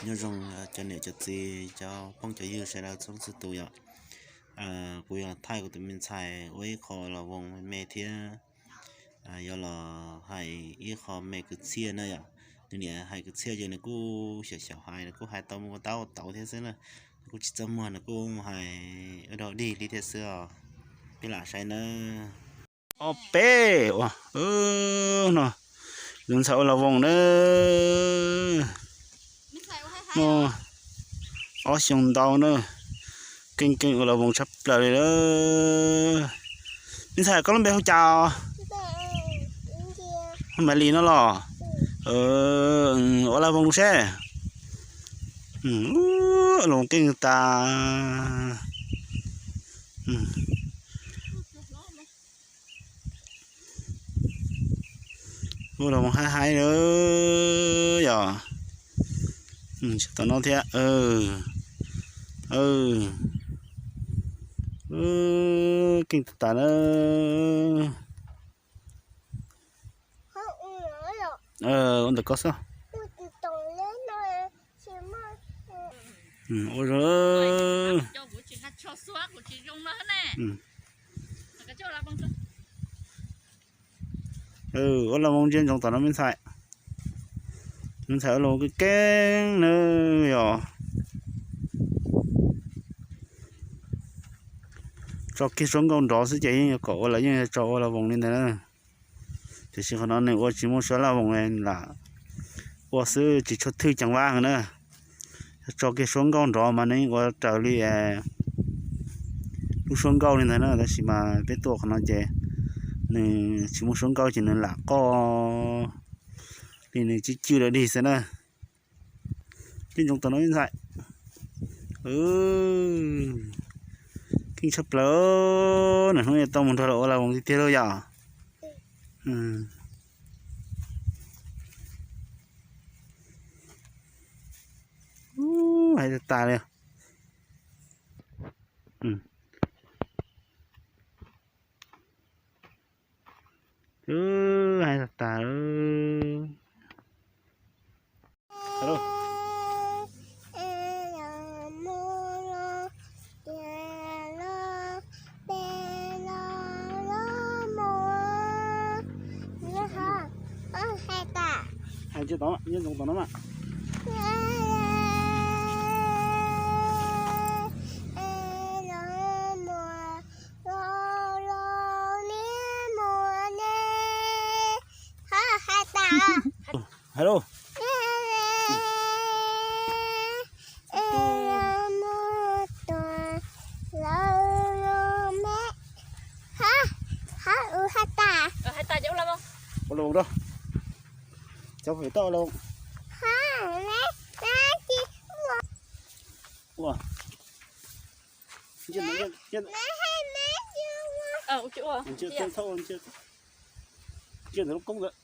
Nyob zoo cov niam cov txiv, cov phooj cov ywg sawv daws txhua leej txhua tus yom. Kuv yuav thaij kuv tus me ntxhais ua ib qho las voos me me thiab yuav los hais ib qho me kwv txhiaj na yom. Nws niam hais kwv txhiaj ces nws kuj xyaum xyaum hais, nws kuj hais tau mus ua tab ua tauv thiab xwb na. Nws kuj tsis txaj muag, nws kuj hais ua dog dig li thiab xwb os. Peb lam saib na. Ob peb ua no, lub ntxhais ua las voos na. Muaj ob xyoo ntau na, keej keej ua las voos tshaj plaws li lawm. Me ntxhais, koj lub npe hu cas? Hu Maiv Lis no los? Ua las voos seb. Ua las voos keej tas. Ua las voos haib haib lawm yom. Tom no thiab. Keej tas tas na. Ua ntawm ko xwb. Ua zoo. Ua las voos ntsia ntsoov tom no me ntxhais. Me ntxhais ua las voos keej keej na yom. Tso kiag suab nkauj nrov xwb ces yeej yuav kom ua las, yeej yuav tso ua las voos li ntawd na. Tiam sis qhov no nws ua tsis muaj suab las voos lam ua xwb, tsis tshua thwj ceev vab na. Yog tso kiag suab nkauj nrov mas nws yeej ua raws li lub suab nkauj li ntawd na, tab sis mas peb tuaj qhov no ces nws tsis muaj suab nkauj ces nws lam qoj li nws cwj cwj dog dig xwb na. Keej ntsoov tom no me ntxhais. Keej tshaj plaws, niaj hnub yuav tau mus nrog lawv ua las voos tiag tiag lauj yom. Hais tas tas li. Hais tas tas. Hais tsis tau, nyob ntsoov tom no mas. Hais lauj. Ua las voos rau. Cov pem toj ua las voos. Ua. Ntsia ntawm lub koob ntawd.